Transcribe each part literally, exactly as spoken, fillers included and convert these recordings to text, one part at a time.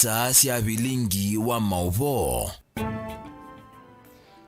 Ita sya vilingi wa maũvoo.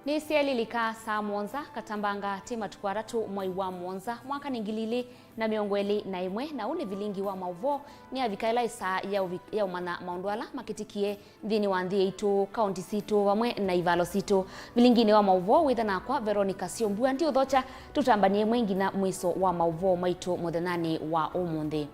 Nĩsyaĩlĩlĩka saa mũonza katambanga ti matukũ atatũ mwai wa mũonza mwaka nĩ ngili ilĩ na mĩongo ĩlĩ na ĩmwe, na ũũ nĩ vilingi wa maũvoo nĩ avika ĩla ĩsaa ya ũvi- ya ũmanya maũndũ ala makĩtĩkie nthĩnĩ wa nthĩ yaitũ, kaũnti sitũ vamwe na ivalo sitũ. Vilinginĩ wa maũvoo wĩtha nakwa Veronica Syombua, ndiũthokya tũtambanie ĩmwe nginya mwĩso wa maũvoo maitũ mũthenyanĩ wa ũmũnthĩ.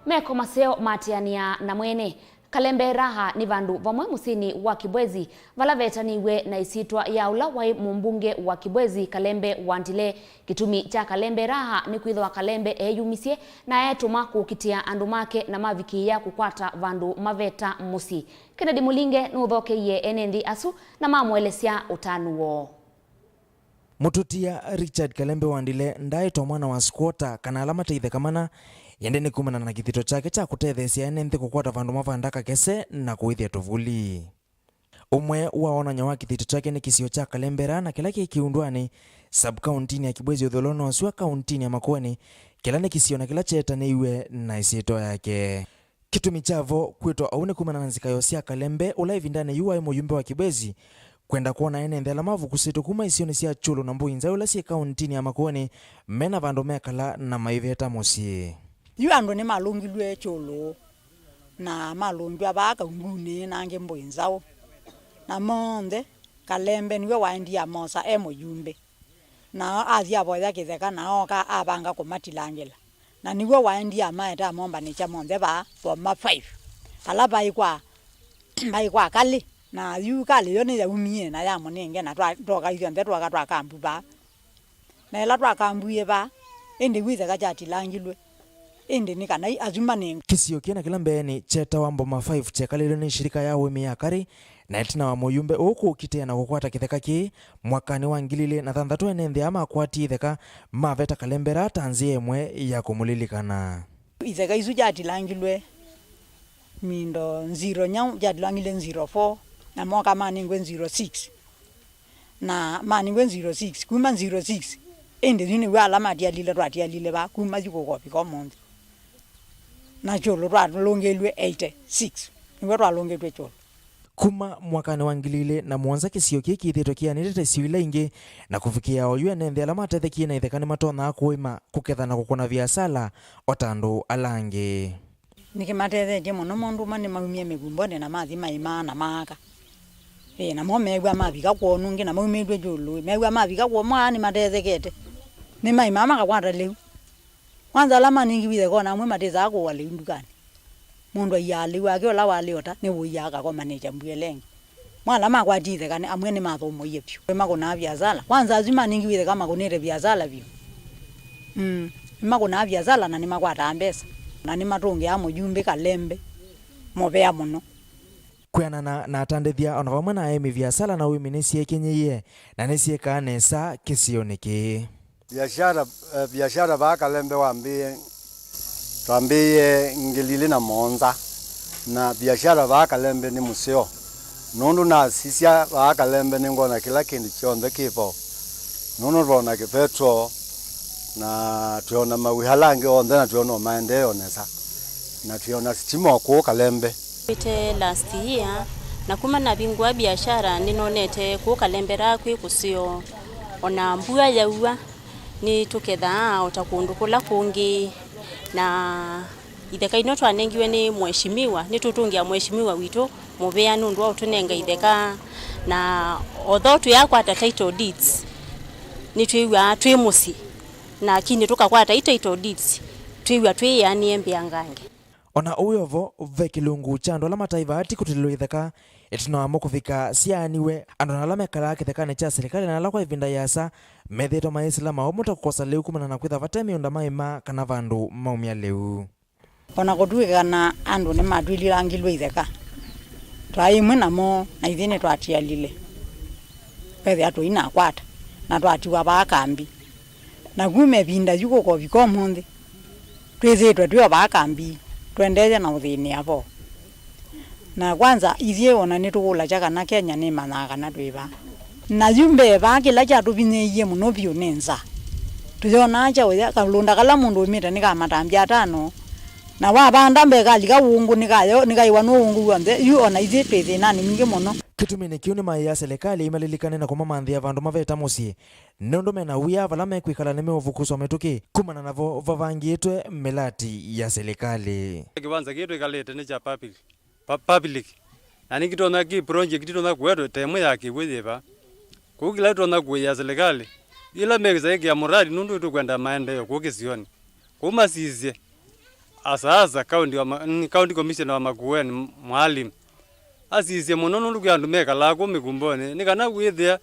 Meko maseo maatĩanĩa na mwene Kalembe Raha nĩ vandũ vamwe mũsyĩnĩ wa Kibwezi, vala vetanĩw'e na ĩsyĩtwa ya ũla waĩ mũmbunge wa Kibwezi, Kalembe Wandile. Kĩtumi kya Kalembe Raha nĩ kwĩthĩwa Kalembe eeyumisye na eetũma kũkitĩa andũ make na mavikĩĩa kũkwata vandũ maveta mũsyĩ. Kennedy Mũlinge nũthokeie ene nthĩ asu na mamũelesya ũtanu woo. Mũtũtia Richard Kalembe Wandile ndaaĩtwa mwana wa squatter kana ala mate itheka mana, ĩndĩ nĩ kumana na kĩthito kyake kya kũtetheesya ene nthĩ kũkwata vandũ mavanda kakese na kũĩthya tũvuli. Ũmwe wa wonany'o wa kĩthito kyake nĩ kĩsio kya Kalembera na kĩla kĩ Kĩundwanĩ, sub-kauntinĩ ya Kibwezi ũthũĩlonĩ wa sua kauntinĩ ya Makueni, kĩla nĩ kĩsio na kĩla kyetanĩiw'e na ĩsyĩtwa yake. Kĩtumi kya vo kwĩtwa ũu nĩ kumana na nzikayo sya Kalembe, ũla ĩvindanĩ yu waĩ mũyumbe wa Kibwezi, kwenda kwona ene nthĩ ala mavukusĩtwe kuma isionĩ sya Kyũlũ na Mbũi Nzaũ ila syĩ kauntinĩ ya Makueni me na vandũ mekala na maiveta mũsyĩ. Yu andũ nĩmalũngilw'e Kyũlũ na malũngw'a vaa Kaungunĩ na angĩ Mbũi Nzaũ, na monthe Kalembe nĩwe waendie amosa e mũyumbe. Na athi avoya kĩtheka na ooka avanga kũmatilangĩla. Na nĩw'o waendie amaete amombanĩkya monthe vaa Boma five, vala vaĩ kwa, vaĩ kwa Kalĩ. Na yu Kalĩ yo nĩyaumie na yamũnenge, na twa- twoka ithyonthe twoka twakambu vaa. Na ĩla twakambuie vaa, ĩndĩ yu itheka kyatilangilw'e. Ĩndĩ nĩ kana asu manengwe. Kĩsio kĩĩ na kĩla mbeenĩ kyetawa Mboma five kyekalĩlwe nĩ shirika ya ũĩmi ya Karĩ, na ĩtina wa mũyumbe ũũ kũkitĩa na kũkwata kĩtheka kĩĩ, mwakanĩ wa ngili ilĩ na thanthatũ ene nthĩ aa makwatie itheka maveta Kalembera ta nzĩa ĩmwe ya kũmũlilikana. Itheka isu kyatilangilwe mindo zero nyau, kyatilangilwe zero four, na moka manengwe zero six. Na manengwe zero six, kuma zero six, ĩndĩ yu nĩw'o ala matialile twatialile vaa, kuma yu kũkovika ũmũnthĩ. Na Kyũlũ twalũngĩlw'e eighty six, nĩw'o twalũngĩtw'e Kyũlũ. Kuma mwakanĩ wa ngili ilĩ na mũonza kĩsio kĩĩ kĩthĩĩtwe kĩanĩte ta isio ila ingĩ, na kũvikĩĩa oyu ene nthĩ ala matethekie na itheka nĩmatonyaa kũĩma, kũketha na kũkũna viasala o ta andũ ala angĩ. Nĩkĩmatethetye mũno, maũndũ ma nĩmaumie mĩvumbonĩ na mathi maimaa na maaka. Ĩĩ, namo meew'a mavika kwoo nũngĩ na maumĩtw'e Kyũlũ, meew'a mavika kwoo maa nĩmatethekete. Nĩmaimaa makakwata lĩu. Kwanza ala manengiwe itheka o na amwe matĩsaa kũũa lĩu ndukanĩ. Mũndũ aiaa lĩu wake ũla walĩ ota, nĩwũiaa akakomanĩkya mbua ĩla ĩngĩ. Mo ala makwatie itheka nĩ- amwe nĩmathũmũie vyũ. Nĩmakũnaa viasala. Kwanza asu manengiwe itheka makũnĩte viasala vyũ. Mm. Nĩmakũnaa viasala na nĩmakwataa mbesa. Na nĩmatũngĩaa mũyumbe Kalembe mũvea mũno. Kwĩanana na atandĩthya, o na vamwe na aĩmi, viasala na ũĩmi nĩsyĩkĩnyĩie na nĩsyĩkaa nesa kĩsionĩ kĩĩ. Biashara, eh, biashara vaa Kalembe wambĩĩe, twambĩĩe ngili ilĩ na mũonza, na biashara vaa Kalembe nĩ mũseo, nũndũ nasisya vaa Kalembe nĩngwona kĩla kĩndũ kyonthe kĩ vo, nũndũ twona kĩpetoo, na twĩona mawĩa ala angĩ onthe, na twĩona o maendeeo nesa, na twĩona sitima o kũũ Kalembe. Nĩte last year, na kuma navingũa biashara nĩnonete kũũ Kalembera kwĩ kũseo, o na mbua yaua, nĩtũkethaa o ta kũndũ kũla kũngĩ, na itheka ino twanengiwe nĩ mheshimiwa, nĩtũtũngĩa mheshimiwa witũ mũvea nũndũ wa ũtũnenga itheka, na although tũyaakwata title deeds, nĩtwĩw'aa twĩ mũsyĩ, lakini tũkakwata i title deeds, twĩw'a twĩĩanĩe mbĩangange. O na ũu wĩ o vo, ve kĩlungu kya andũ ala mataĩvaa ti kũtilĩlwa itheka, ĩtina wamo kũvika syaaniwe, andũ na ala mekalaa kĩthekanĩ kya silikalĩ na ala kwa ĩvinda ĩasa methĩĩtwe mayĩsĩla maũmũ ta kũkosa lĩu kumana na kwĩthwa vate mĩũnda maĩma kana vandũ maumya lĩu. O na kũtw'ĩka na andũ nĩmatwililangilw'e itheka, twaĩ ĩmwe namo na ithyĩ nĩtwatialile, ethĩa tũinakwata na twatiwa vaa kambi. Na kuma ĩvinda yu kũkovika ũmũnthĩ, twĩthĩĩtwe twĩ o vaa kambi, tũendeeye na ũthĩnĩa vo. Na kwanza, ithyĩ o na nĩtũkũlasya kana Kenya nĩmanyaa kana twĩ va. Na yu mbee vaa, kĩla kyatũvinyĩĩie mũno vyũ nĩ nzaa. Tũyonaa kyaũya, kalũnda kala mũndũ ũmĩte nĩ ka matambya atano, Na wavanda mbee kalika ũngũ nĩkayo, nĩkaiwa nĩ ũngũ w'onthe, yu o na ithyĩ twĩ thĩnanĩ mwingĩ mũno. Kĩtuminĩ kĩu nĩmaĩaa silikalĩ ĩmalilikane na kũmamanthĩa vandũ maveta mũsyĩ, nũndũ mena wia vala mekwĩkala nĩmeũvukuswa mĩtũkĩ kumana navo vavangĩtwe mĩlati ya silikalĩ. Kĩvanza kĩĩ twĩkalĩte nĩ kya public, pa-, public. Na nĩkĩtonya kĩ project ĩtonya kũetwe temũ ya kĩw'ũ yĩva. Kũu kĩla ĩtonya kũĩa silikalĩ, ĩla mekĩsa ĩkĩa mũradi nũndũ ĩtũkwenda maendeeo kũu kĩsionĩ. Kũu masisye asaasa county wa ma-, nĩ county commissioner wa Makueni Mwalim. Asisye mũno nũndũ kwĩ andũ mekalaa kũu mĩkumbonĩ. Nĩ kana wĩthĩa,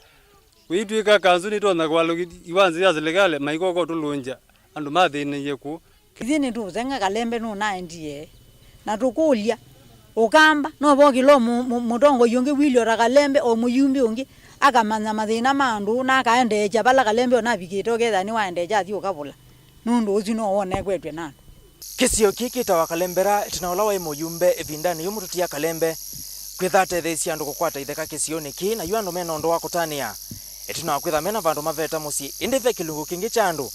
wĩitw'ĩka kanzũ nĩtonya kũvalũkĩ iwanza ya silikalĩ, maikoko tũlũngya andũ mathĩnĩie kũu. Ithyĩ nĩtũũseng'a Kalembe nũnaendie, na tũkũlya, Ũkamba, no vokĩla mũ-, mũ-, mũtongoi ũngĩ wilio ta Kalembe, o mũyumbi ũngĩ, akamanya mathĩna ma andũ, na akaendeekya vala Kalembe onavikĩte, ũkethĩa nĩwaendeekya athi ũkavũla. Nũndũ ũsu no wone ekwetw'e na andũ. Kĩsio kĩĩ kĩtawa Kalembera, ĩtina ũla waĩ mũyumbe ĩvindanĩ yĩu mũtũtia Kalembe kwĩtha atetheesya andũ kũkwata itheka kĩsionĩ kĩĩ, na yu andũ mena ũndũ wa kũtanĩa ĩtina wa kwĩtha mena vandũ maveta mũsyĩ, ĩndĩ ve kĩlungu kĩngĩ kya andũ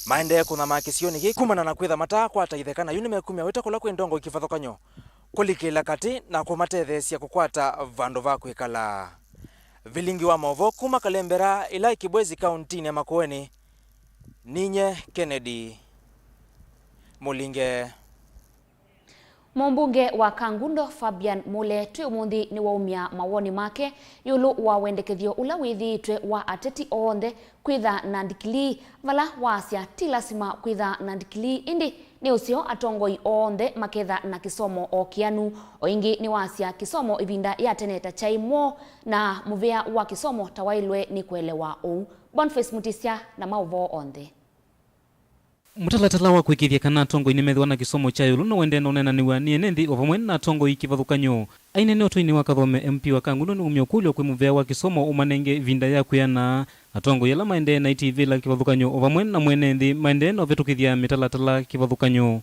maendee kũnyamaa kĩsionĩ kĩĩ kumana na kwĩtha mataakwata itheka, na yu nĩmekumya wĩto kũla kwĩ ndongoi kĩvathũkany'o kũlikĩla katĩ na kũmatetheesya kũkwata vandũ va kwĩkala. Vilingi wa maũvoo kuma Kalembera, ĩla ĩ Kibwezi, kauntinĩ ya Makueni, ninye Kennedy Mũlinge. Mũmbunge wa Kangundo, Fabian Mule, twĩ ũmũnthĩ nĩwaumya mawoni make ĩũlũ wa wendekethyo ũla wĩthĩĩtwe wa ateti onthe kwĩtha na ndikilii, vala waasya ti lasima kwĩtha na ndikilii, ĩndĩ nĩ ũseo atongoi onthe maketha na kĩsomo o kĩanu. O ĩngĩ nĩwaasya kĩsomo ĩvinda ya tene ta kyaĩ mwoo, na mũvea wa kĩsomo ta waĩlwe nĩ kũelewa ũu. Boniface Mutisya na maũvoo onthe. Mũtalatala wa kũĩkĩĩthya kana atongoi nĩmethĩwa na kĩsomo kya ĩũlũ nũendee na ũneenanĩw'a nĩ ene nthĩ o vamwe na atongoi kĩvathũkany'o. Aineenea ũtũinĩ wa Kathome, M P wa Kangundo nĩwaumya ũkũlyo kwĩ mũvea wa kĩsomo ũmanenge ĩvinda ya kwĩana. Atongoi ala maendee na itiivĩla kĩvathũkany'o o vamwe na mwene nthĩ maendee na ũvĩtũkĩthya mĩtalatala kĩvathũkany'o.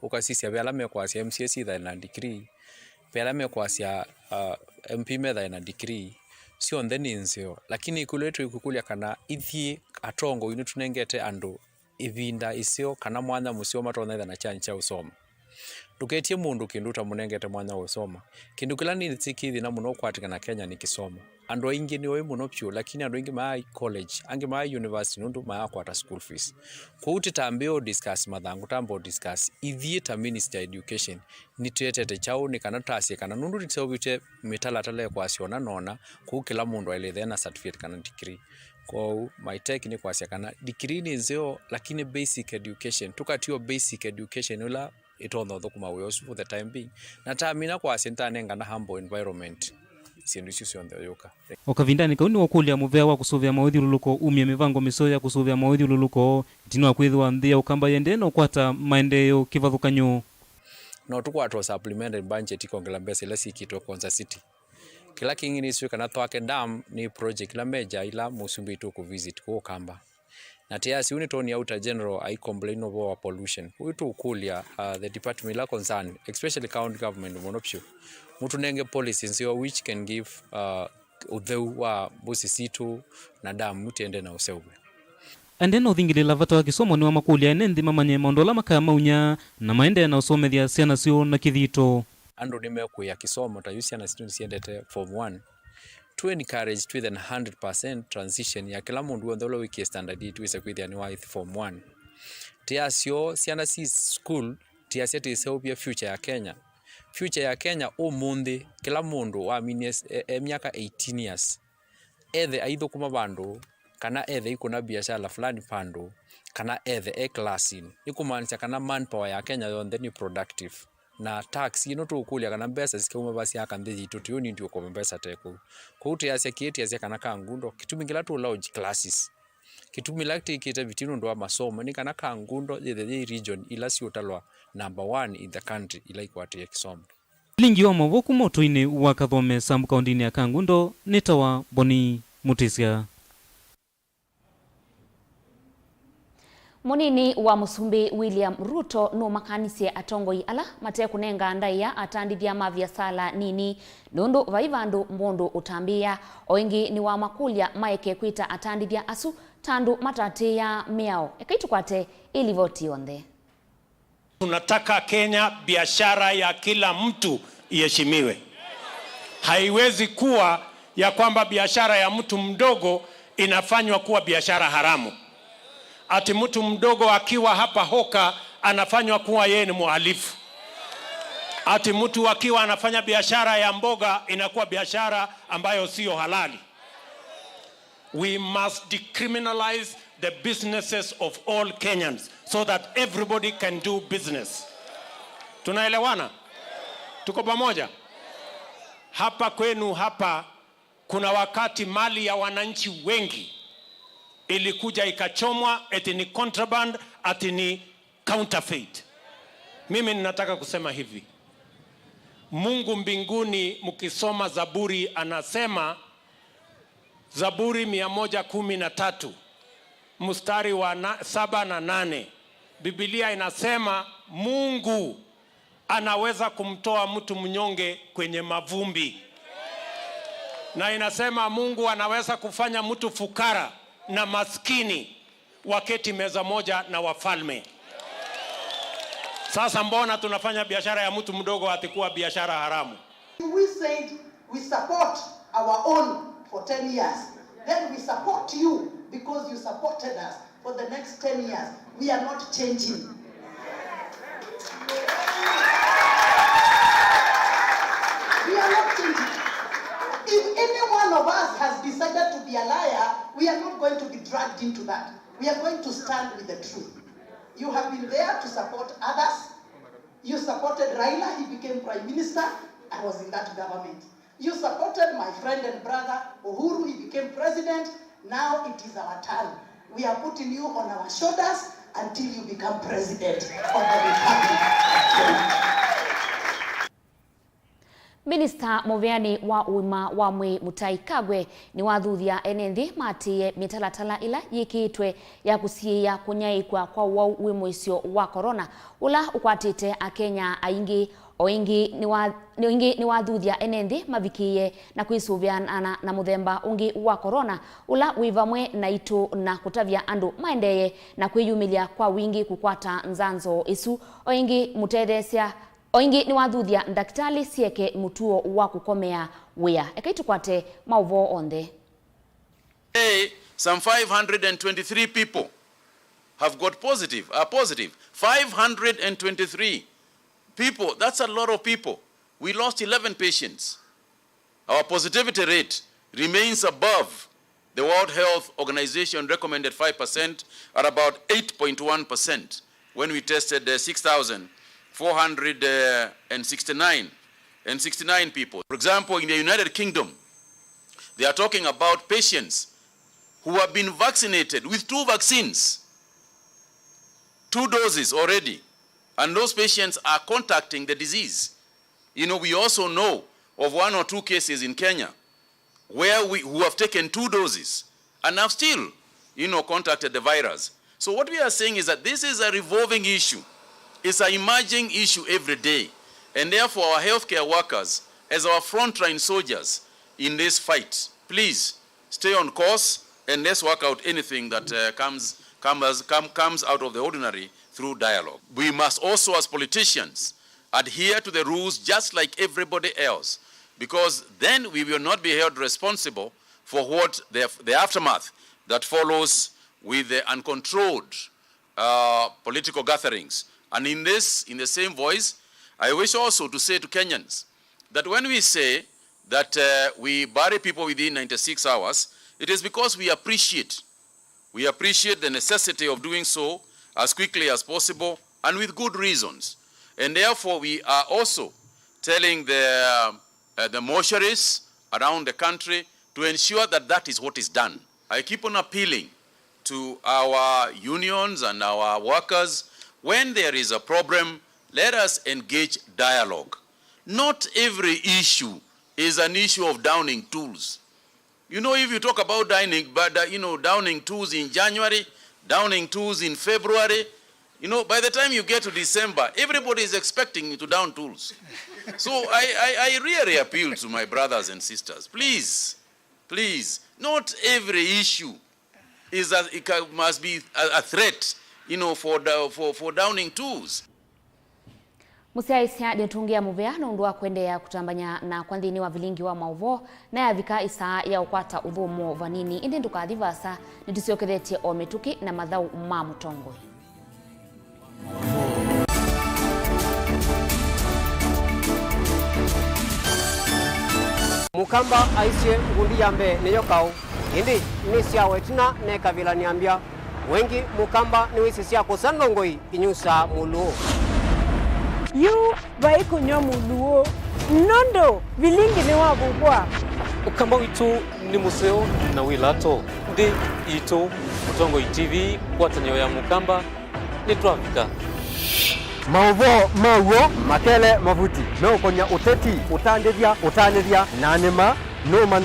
Ũkasisya ve ala mekwasya M C A sithae na degree, ve ala mekwasya, uh, M P methae na degree, syonthe nĩ nzeo, lakini ĩkũlyo ĩtũ ĩkũkũlya kana ithyĩ atongoi nĩtũnengete andũ ĩvinda ĩseo kana mwanya mũseo matonya ĩtha na kyanya kya ũsoma. Ndũketie mũndũ kĩndũ ũtamũnengete mwanya wa ũsoma. Kĩndũ kĩla nĩsĩ kĩ thĩna mũno ũkwatĩkana Kenya nĩ kĩsomo. Andũ aingĩ nĩ oĩ mũno vyũ, lakini andũ aingĩ maai college, angĩ maai university nũndũ maakwata school fees. Kwoou tĩtambĩe ũ discuss mathangũ, tamba ũ discuss ithyĩ ta Ministry ya Education, nĩtũetete kyaũ nĩ kana tũtasye kana nũndũ nĩtũseũvĩtye mĩtalatala ĩkwasya ũna na ũna, kwoou kĩla mũndũ aĩlĩthea na certificate kana degree. Kwoou my take nĩ kwasya kana degree nĩ nzeo, lakini basic education, tũkatio basic education ũla ĩtonya ũthũkũma wĩa ũsu for the time being. Na tamina kwasya nĩtanengana humble environment syĩndũ isu syonthe ũyũka. O kavindanĩ kau nĩwakũlya mũvea wa kũsũvĩa maũthyũlũlũko umye mĩvango mĩseo ya kũsũvĩa maũthyũlũlũko, ĩtina wa kwĩthĩwa nthĩ ya Ũkamba yĩendee na ũkwata maendeeo kĩvathũkany'o. No tũkwata supplementary budget ikongela mbesa ila syĩkĩtwe Konza City. Kĩla kĩngĩ nĩsĩ kana Thwake Dam nĩ project ila major ila mũsumbĩ tũkũ visit kũũ Ũkamba. Na tĩasya ũu nĩtwonie Auditor General ai complain ũvoo wa pollution. Ũu tũkũlya, uh, the department ila concerned, especially county government mũno vyũ, mũtũnenge policy nzeo which can give, uh, ũtheu wa mbũsi sitũ na damu tiende na ũseũvyo. Aendee na ũthingĩlĩla vata wa kĩsomo nĩwamakũlya ene nthĩ mamanye maũndũ ala makamaunya na maendee na ũsomethya syana syoo na kĩthito. Andũ nĩmekũĩa kĩsomo ta yu syana sitũ nĩsiendete form one. Tũ encourage twĩthe na hundred percent transition ya kĩla mũndũ w'onthe ũla wĩkie standard eight wĩse kwĩthĩa nĩwaithi form one. Tĩasyo syana si school, tĩasya tĩseũvye future ya Kenya. Future ya Kenya ũmũnthĩ, kĩla mũndũ waminie s-, e, e myaka eighteen years, ethe aithũkũma vandũ, kana ethe ikũna biashala fulani vandũ, kana ethe e classini, nĩkũmaanisya kana manpower ya Kenya yonthe nĩ productive. Na tax ĩno tũũkũlya kana mbesa sikauma va syaaka nthĩ yitũ, tũyũnindi ũkũva mbesa te kũu. Kwoou tĩasya kĩĩ, tĩasya kana Kangundo, kĩtumi kĩla tũ launch classes, kĩtumi kĩla tĩkĩte vitii nũndũ wa masomo, nĩ kana Kangundo yĩthe yĩ region ila siũtalwa number one in the country ila ikwatĩĩe kĩsomo. Vilingi wa maũvoo kuma ũtũinĩ wa Kathome Sub kaũndĩnĩ ya Kangundo nĩtawa Boni Mutisya. Mũnini wa Mũsumbĩ William Ruto nũmakanisye atongoi ala mate kũnenga ndaĩa atandĩthya ma viasala nini nũndũ vai vandũ mũndũ ũtambĩĩa. O ĩngĩ nĩwamakũlya maeke kwĩta atandĩthya asu ta andũ matatĩĩaa mĩao. Ekai tũkwate ĩ livoti yonthe. Tunataka Kenya biashara ya kila mtu iheshimiwe. Haiwezi kuwa ya kwamba biashara ya mtu mdogo inafanywa kuwa biashara haramu. Ati mtu mdogo akiwa hapa hoka anafanywa kuwa yeye ni mhalifu. Ati mtu akiwa anafanya biashara ya mboga inakuwa biashara ambayo siyo halali. We must decriminalize the businesses of all Kenyans so that everybody can do business. Tunaelewana? Tuko pamoja? Hapa kwenu hapa, kuna wakati mali ya wananchi wengi ilikuja ikachomwa, eti ni contraband, ati ni counterfeit. Mimi ninataka kusema hivi. Mungu mbinguni, mkisoma Zaburi, anasema, Zaburi mia moja kumi na tatu, mstari wa na-, saba na nane, Biblia inasema Mungu anaweza kumtoa mtu mnyonge kwenye mavumbi. Na inasema Mungu anaweza kufanya mtu fukara na maskini waketi meza moja na wafalme. Sasa mbona tunafanya biashara ya mtu mdogo ati kuwa biashara haramu? We said we support our own for ten years. Then we support you because you supported us for the next ten years. We are not changing. We are not changing. If any one of us has decided to be a liar, we are not going to be dragged into that. We are going to stand with the truth. You have been there to support others. You supported Raila, he became prime minister. I was in that government. You supported my friend and brother Uhuru, he became president. Now it is our turn. We are putting you on our shoulders until you become president of the Republic of Kenya. Minista mũveanĩ wa ũima wa mwĩĩ Mũtai Kagwe nĩwathuthya ene nthĩ maatĩĩe mĩtalatala ĩla yĩkĩĩtwe ya kũsiĩĩa kũnyaĩĩkw'a kwa ũwau wĩ mũisyo wa corona ũla ũkwatĩte Akenya aingĩ. O ĩngĩ nĩwa-, o ĩngĩ nĩwathuthya ene nthĩ mavikĩĩe na kwĩsũvĩana na mũthemba ũngĩ wa corona ũla wĩ vamwe naitũ na kũtavya andũ maendeeye na kwĩyumĩlya kwa wingĩ kũkwata nzanzo ĩsu. O ĩngĩ mũtetheesya O ĩngĩ nĩwathuthya Ndakĩtalĩ Sieke mũtuo wa kũkomea wĩa. Ekai tũkwate maũvoo onthe. Today, some five hundred and twenty-three people have got positive, are positive. Five hundred and twenty-three people, that's a lot of people. We lost eleven patients. Our positivity rate remains above the World Health Organization recommended five percent, at about eight point one percent when we tested, uh, six thousand four hundred sixty-nine and sixty-nine people. For example, in the United Kingdom, they are talking about patients who have been vaccinated with two vaccines, two doses already, and those patients are contacting the disease. You know, we also know of one or two cases in Kenya where we, who have taken two doses and have still, you know, contacted the virus. So what we are saying is that this is a revolving issue. It's an emerging issue every day. And therefore, our healthcare workers, as our frontline soldiers in this fight, please stay on course and let's work out anything that, uh, comes, comes, come, comes out of the ordinary through dialogue. We must also, as politicians, adhere to the rules just like everybody else, because then we will not be held responsible for what the, the aftermath that follows with the uncontrolled, uh, political gatherings. And in this, in the same voice, I wish also to say to Kenyans that when we say that, uh, we bury people within ninety-six hours, it is because we appreciate We appreciate the necessity of doing so as quickly as possible and with good reasons. And therefore, we are also telling the, uh, the mortuaries around the country to ensure that that is what is done. I keep on appealing to our unions and our workers, when there is a problem, let us engage dialogue. Not every issue is an issue of downing tools. You know, if you talk about dining, but, uh, you know, downing tools in January, downing tools in February, you know, by the time you get to December, everybody is expecting you to down tools. So I, I, I really appeal to my brothers and sisters, please, please, not every issue is a, it ca-, must be a, a threat, you know, for, the, for, for downing tools. Mũsyaĩĩsya ndĩtũngĩa mũvea nũndũ wa kũendeea kũtambany'a nakwa nthĩnĩ wa vilingi wa maũvoo, na yavika ĩsaa ya ũkwata ũthũmũo vanini, ĩndĩ ndũkathi vaasa, nĩtũsyokethetye o mĩtũkĩ na mathaũ ma mũtongoi. Mũkamba aisye ngundi ya mbee nĩyo kaũ, ĩndĩ nĩsyawa ĩtina nekavĩla nĩambya. Wengĩ Mũkamba nĩwĩsĩ sya kũsa ndongoi inyusaa Mũlũũ. Yu vai kũnyw'a Mũlũũ, nũndũ vilingi nĩwavukwa. Ũkamba witũ nĩ mũseo na wĩ lato. Nthĩ yitũ, Mũtongoi T V, ngwatanĩo ya Mũkamba, nĩtwavika. Maũvoo ma w'o makele mavuti meũkony'a ũteti, ũtandĩthya, ũtanĩthya, na nĩma nũmanya.